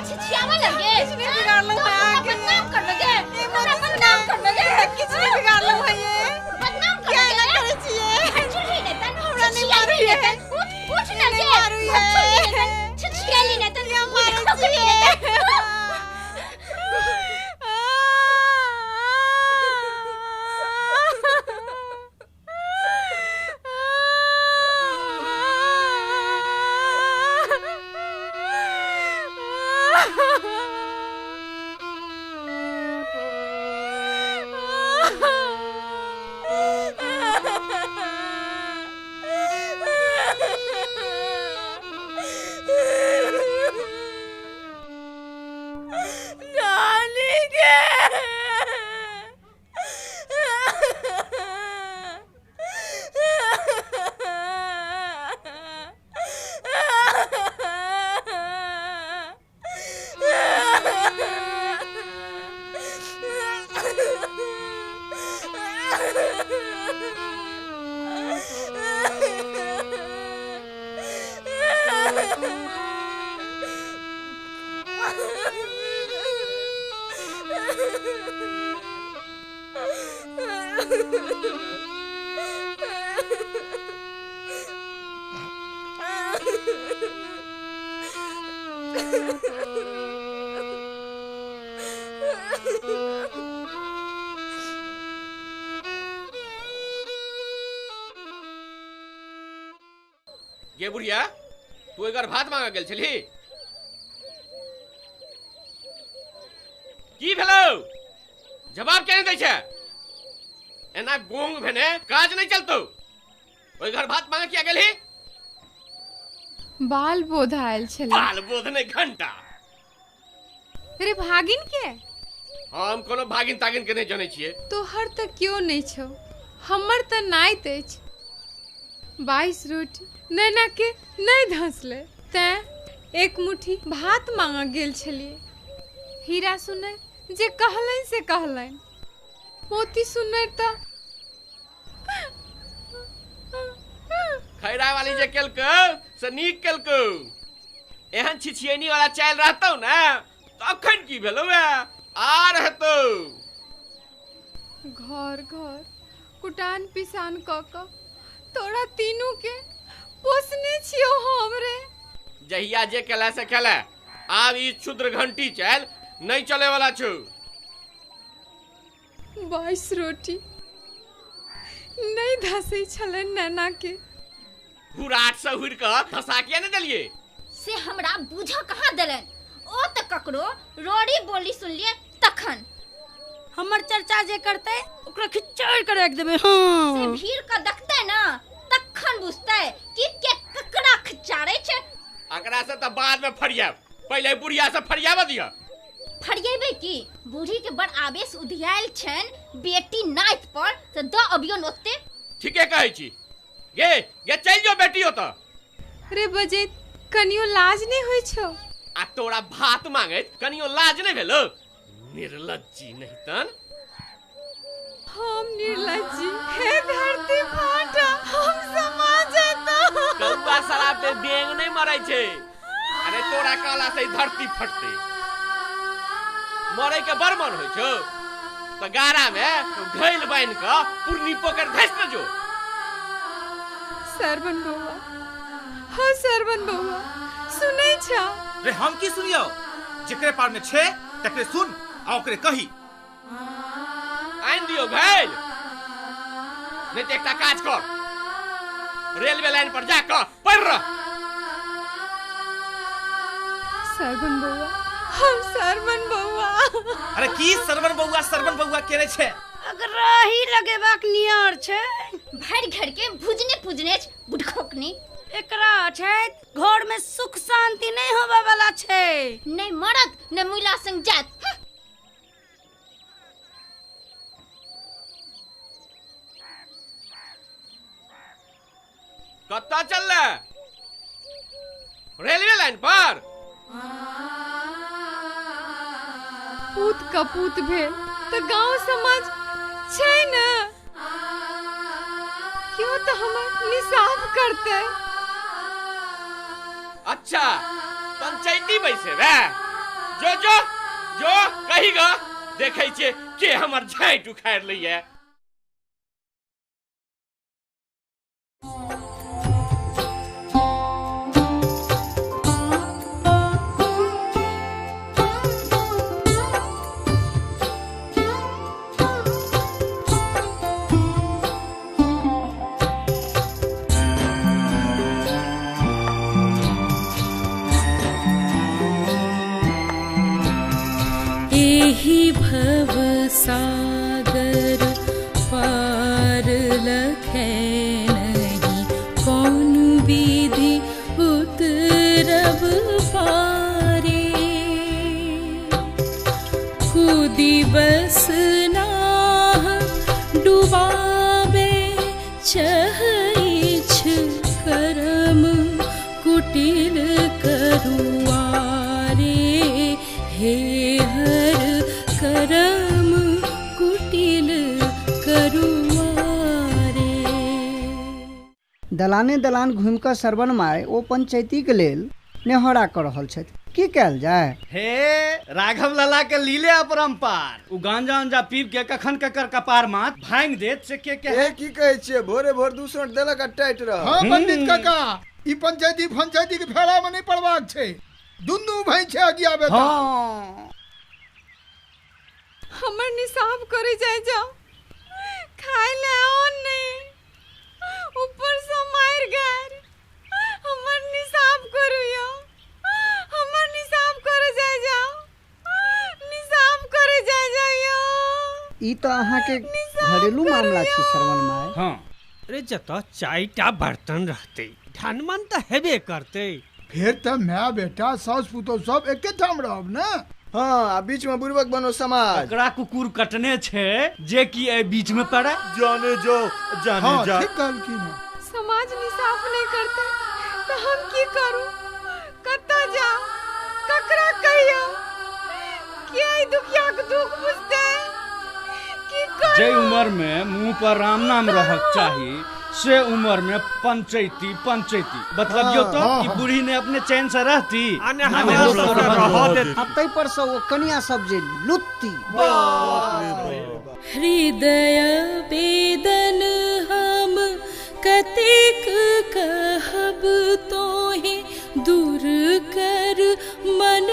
छिछियावे लगे। तो हमरा बदनाम करबे गे, हमरा बदनाम करबे गे। किछु नहि बिगाड़लहुँ है ये, बदनाम करबे गे। करै छियै? चुल्ही ने तन हमरा नहि मारू ने तन, उठ उठ न गे। चुल्ही ने तन, छिछियाली ने तन, मारै छियै। गे बुढ़िया, तू एकर भात मांगा गेल छली? की भेलौ? जवाब किया नहीं दै छै? एना गोंग भेने काज नहीं चलतौ। ओहि घर भात मांगा किया गेलही? बाल बोध आयल छलै। बाल बोध नहीं घंटा। रे भागिन के? हम कोनो भागिन तागिन के नहीं जनै छियै। तोहर त क्यों नहीं छौ, हमर त नाइत अछि। 22 रोटी नैना के नहीं धसले, तैं एक मुट्ठी भात मांगा गेल छलियै। हीरा सुनर जे कहलनि से कहलनि, मोती सुनर त खैरा वाली जे केलकौ से नीक केलकौ। एहन छिछियनी वाला चालि रहतौ ने त अखन की भेलौ आ रहतौ। घर घर कुटान पिसान क क तोरा तीनू के पोसने छियौ हम रे। जहिया जे केला से केला, आब ई क्षुद्र घंटी चालि नहीं चले वाला छौ। 22 रोटी नहीं धसै छलै नैना के। हुराट से हुर के धसा किया नहीं देलिए? से हमरा बुझ कहाँ देलन, ओ त ककरो रोड़ी बोली सुनलिए तखन। हमर चर्चा जे करते ओकरा खिचड़ के रख देबे। हां, से भीड़ के देखते ना तखन बुझते कि के ककरा खिचारे छै। एकरा से त बाद में फरियाब, पहले बुढ़िया से फरियाब दिया। फरियेबे की? बूढ़ी के बड़ आवेश उधियायल छन बेटी नाइत पर, त द अबियो नोते। ठीके कहै छी। गे गे चल जो बेटी ओत। रे बजैत कनियो लाज नहीं होई छौ? आ तोरा भात मांगैत कनियो लाज नहीं भेलो? निर्लज्जी नहीं तन। हम निर्लज्जी? हे धरती फाटा, हम समा जेतो। कौआ शराब पे बेंग नहीं मरै छै। अरे तोरा कहला से धरती फटते। मरै के बड़ मन होइ छौ त गारा में घैल बान्हि क पुरनी पोखरि धसि न जो। सरवन बौआ, हो सरवन बौआ, सुनै छौ? रे हम की सुनियौ? जेकरे पार में छै तकरे सुन आ ओकरे कही। आनि दियौ घैल, नहीं त एकटा काज कर, रेलवे लाइन पर जा क पड़ि रह। सरवन बौआ, हम सरवन बौआ। अरे की सरवन बौआ सरवन बौआ केने छै? अगरा ही लगेबाक नियर छै। भरि घर के भुजने पुजने बुढ़खोकनी। एकरा छै घर में सुख शांति नहीं होवे वाला छै। नहीं मरत न मुइला संग जात। कत्ता चलले? रेलवे लाइन पर। पूत कपूत भेल त गांव समाज छै न, क्यों तो हमर निसाफ करते। अच्छा पंचायती बैसेबे? जो जो जो कही ग, देखै छियै के हमर झाँटि उखाड़ि लैया। भव सागर पार लखै नहीं, कौन विधि उतरब पारे। कूदी बस नाह डुबाबे चहइछ करम कुटिल करुआरे। हे हर करम कुटिल करुआरे। दलाने दलान घुमि कऽ सरवन माय ओ पंचैतीके लेल नेहरा कऽ रहल छथि। की कयल जाय? हे राघव लाला के लीले अपरंपार, उ गांजा उंजा पीब के कखन ककर कपार माथ भांग देत से के ए की कहै छियै, भोरे भोर दू सोट देलक आ टाइट रह। हां पंडित काका, ई पंचायती फंचायती के फेरा में नहीं पड़बाक छै, दुनू भाई छै अगिया बेटा। हां हमर निसाब करे जाय जाओ, खाय ले ऑन नहीं, ऊपर से मार गार, हमर निसाब करू यो, हमर निसाब करे जाय जाओ, निसाब करे जाय जाओ यो। ई तो अहाँ के घरेलू मामला छी श्रवण माय। हां अरे जतऽ चारिटा बर्तन रहते धनमन तऽ हेबे करते। फिर त my बेटा सास पुतोह सब एके ठाम रहब ने। हाँ आ बीच में बुड़बक बनो समाज। एकरा कुकुर कटने छे जे कि ए बीच में पड़े। जाने जो जाने हाँ, जा। ठीक कहलखिन हँ। समाज निसाफ नहीं करते तो हम की करू, कतऽ जाऊ, ककरा कहियो, के ई दुखिया के दुख बुझते, की करू? जे उम्र में मुंह पर राम नाम रहक चाही से उम्र में पंचायती पंचायती मतलब यो तो कि बूढ़ी ने अपने चैन से रहती। अब तै पर से वो कनिया सब जे लुत्ती। हृदय वेदन हम कतेक कहब तोहे, दूर कर मन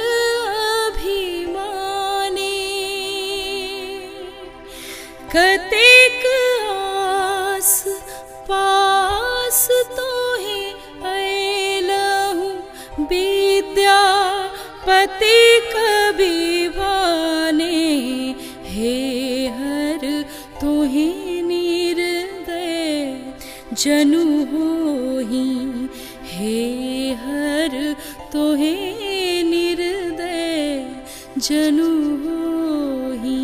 अभिमाने, कतेक आस पास तोहे अयलहु, विद्यापति कवि भाने, हे हर तोहे निर्दय जनु होही, हे हर तोहे निर्दय जनु होही।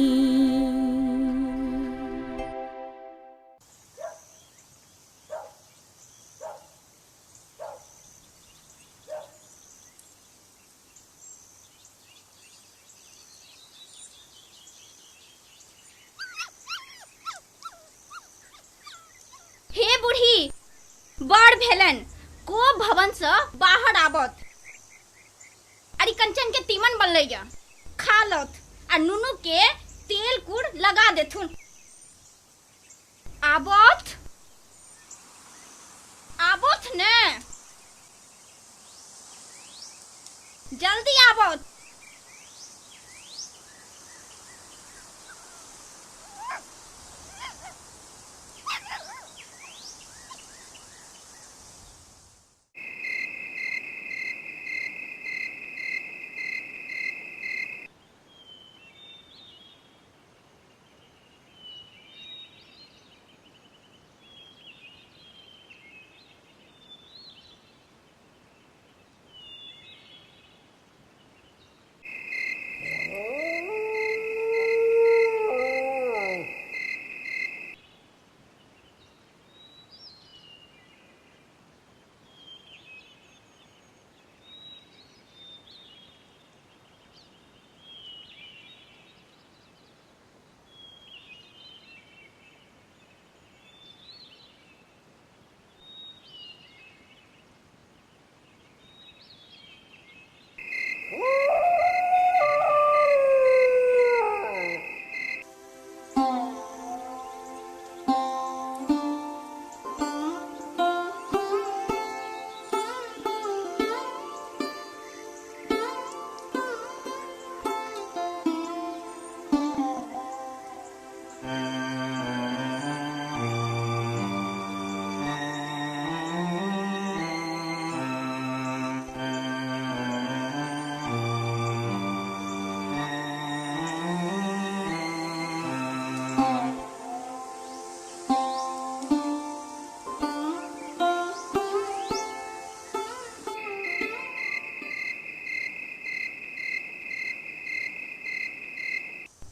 हे बूढ़ी, बड़ भेलन को भवन से बाहर आबत, अरे कंचन के तीमन बनलैया खा लत आ नुनू के तेल कुड़ लगा देथुन। आबत आबत ने, जल्दी आबत।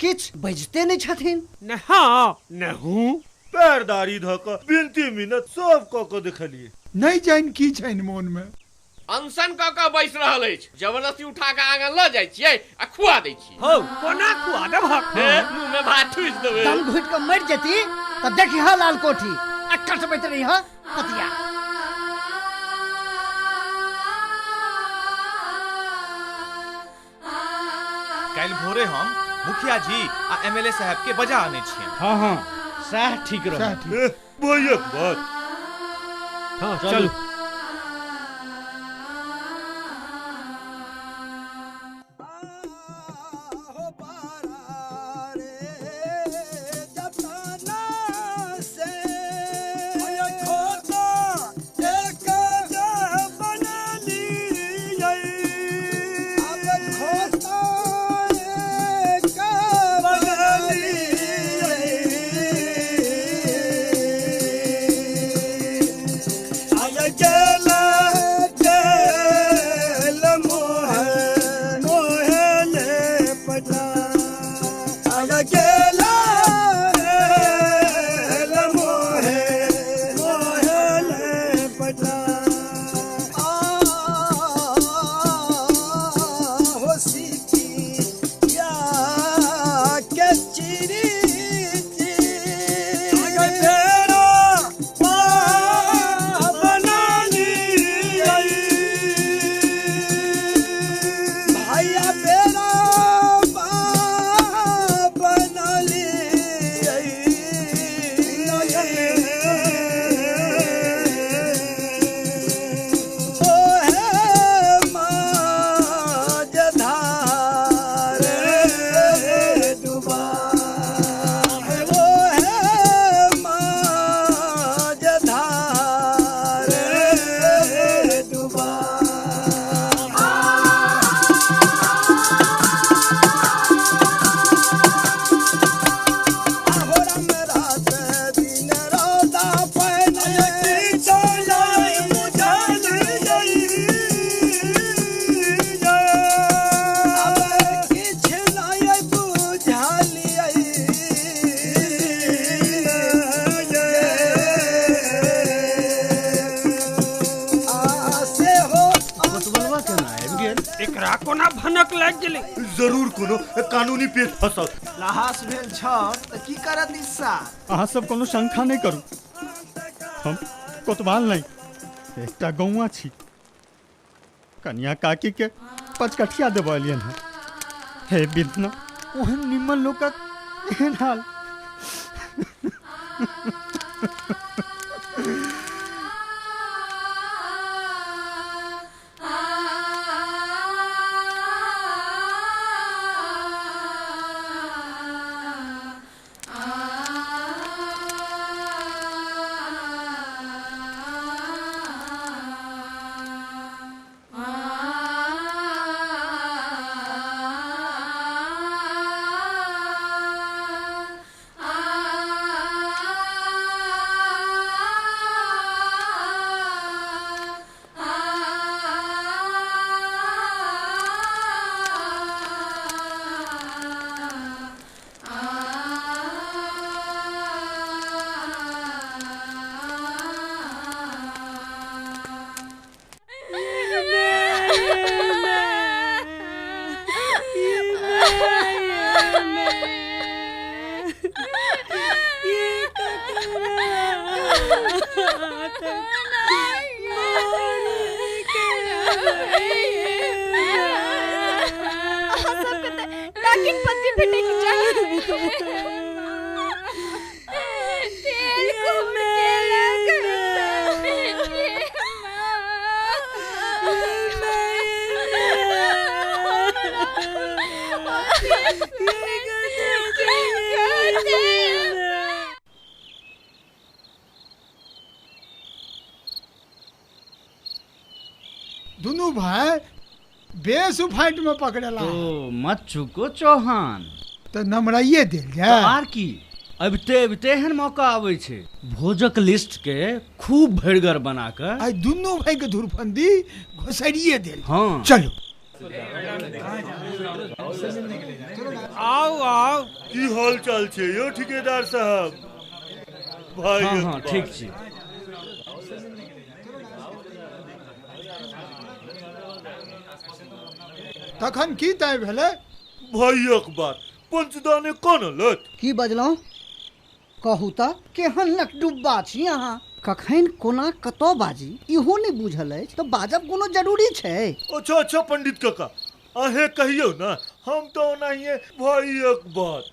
किछ बजते नहीं छथिन। न हाँ न हूँ। पैरदारी धक बिनती मिनत सब क के देखलिए, नहीं जान की छैन मोन में। अनशन क के बैस रहल अछि, जबरदस्ती उठा के आंगन ल जाय छियै आ खुआ दै छियै। हौ कोना खुआ देबहक? मुंह में भात ठुस देबै। दम घुट के मर जती त देखी हा लाल कोठी आ कटबैत रही हा पतिया। काल्हि भोरे हम मुखिया जी आ एमएलए साहब के बजा आनै छियनि। हाँ हाँ सएह ठीक रहत। भैयक बात। हाँ चलू। जरूर कोनो कानूनी पेट फसल लहास भेल छ त की करत ईसा। अहाँ सब कोनो शंका नहीं करू, हम कोतवाल नहीं, एकटा गौआ छी। कनिया काकी के पचकठिया देबलियन है। हे बितना ओहन निम्मन लोकक एहन हाल। दुनू भाई बेस फाइट में पकड़ेला। तो मत चुको चौहान, तो नमराइए देल जाए। आर की अबते अबते एहन मौका आवे छे भोजक लिस्ट के खूब भरिगर बना कर आई दुनू भाई के धुरफंदी घोसड़िए देल। हाँ चलो आओ आओ। की हाल चाल छे यो ठेकेदार साहब? भाई हाँ हाँ ठीक छी। तखन की तय भेलै? भाइयक बात पंचदाने कोन लत। की बजलहुँ? कहू त केहन लकडुब्बा छी अहाँ, कखन कोना कतऽ बाजी इहो नहि बुझल अछि, तऽ बाजब कोनो जरूरी छै? अच्छा अच्छा पंडित काका अहें कहियौ ना, हम तो ओनाहिए भाइयक बात।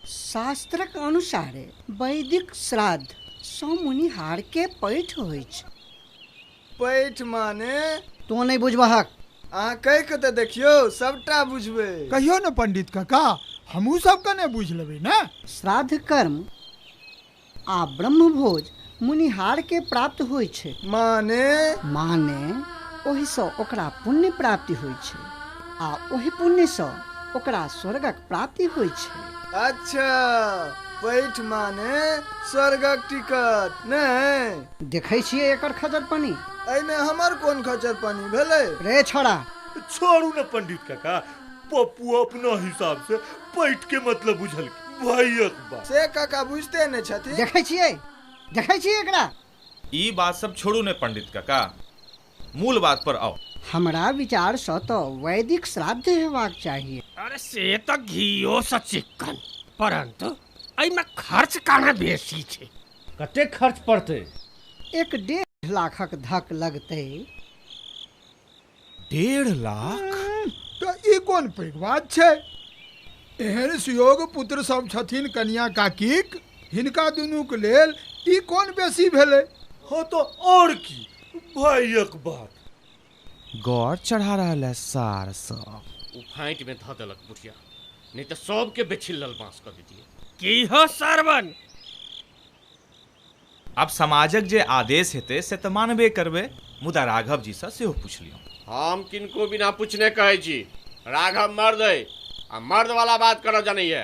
शास्त्रक अनुसारे वैदिक श्राद्ध सँ मुनिहार के पैठ होइछ। पैठ माने? तो नहि बुझबहक। अहाँ कहि के तऽ देखियौ, सबटा बुझबै। कहियो ने पंडित काका, हमहूँ सब कने बुझि लेबै ने। श्राद्ध कर्म आ ब्रह्मभोज मुनिहार के प्राप्त होइ छै। माने? माने ओहिसँ ओकरा पुण्य प्राप्ति होइ छै आ ओहि पुण्यसँ ओकरा स्वर्गक प्राप्ति होइ छै। अच्छा, पैठ माने स्वर्गक टिकट नहि? देखै छियै एकर खचरपनी। एहिमे हमर कोन खचरपनी भेलै? रे छोड़ा। छोड़ू ने पंडित काका, पप्पू अपना हिसाब से पैठ के मतलब बुझल भाइयक बात। से काका बुझते नहि छथिन। देखै छियै, देखै छियै एकरा। ई बात सब छोड़ू ने पंडित काका, मूल बात पर आओ। हमरा विचार सँ तऽ वैदिक श्राद्ध हेबाक चाहिए। अरे से तऽ घियो सँ चिक्कन, परंतु एहिमे खर्च काना बेसी छै। कतेक खर्च पड़तै? 1.5 लाखक धक लगतै। 1.5 लाख? तऽ ई कोन पैघ बात छै? एहन सुयोग पुत्र सब छथिन कनिया काकीक, हिनका दुनूक लेल ई कोन बेसी भेलै? हाँ तो और की भाइयक बात। गौर चढ़ा रहल है सार सब। ओ फाइट में धऽ देलक बुढ़िया, नहीं तो सबके बेछिल्लल बांस कर दीजिए। की हो सरवन? अब समाजक जे आदेश हेतै से तऽ मानबे करबै, मुदा राघव जी सँ सेहो पूछ लियौ। हम किनको बिना पूछने कहै छी, राघव मर्द है आ मर्द वाला बात करऽ जानैया,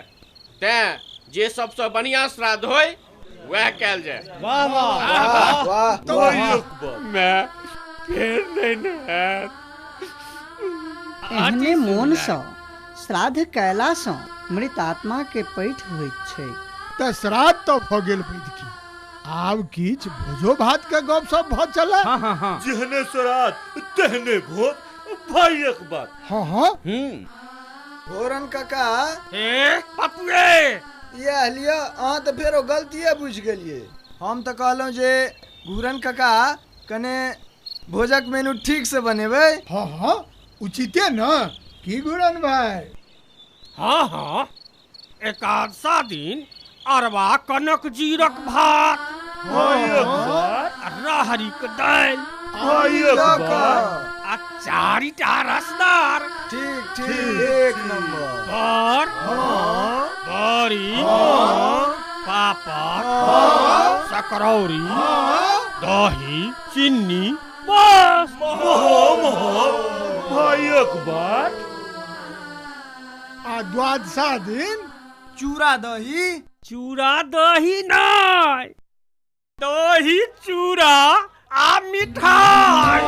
तैं जे सबसँ बढ़िया श्राद्ध होय वएह कयल जाय। वाह वाह वाह। मैं फेर नहीं नहायब। एहने मोनसँ श्राद्ध कयलासँ मृतात्मा के पैठ होइत छै। तऽ श्राद्ध तऽ भऽ गेल वैदिकी, आब किछु भोजो भात के गप सब भऽ चलै। हाँ हाँ हाँ। जेहने श्राद्ध तेहने भोज, भाइयक बात। हाँ हाँ। घोरन काका। ए पपुए, इएह लिअ, अहाँ तऽ फेरो गलतिए बुझि गेलियै। हम तऽ कहलहुँ जे घूरन काका कने भोजक मेनू ठीक से बनेबै। हाँ हाँ, उचिते न की घूरन भाई? हाँ हाँ, एकादशा दिन अरवा कनक जीरक भात, राहरिक दालि आ 4 टा रसदार। ठीक ठीक, एक नंबर। बर, बड़ी, पापड़, सकरौरी, दही, चीनी, बस। भाइयक बात। आ द्वादशा दिन चूड़ा दही। चूड़ा दही नहीं, दही चूड़ा आ मिठाई।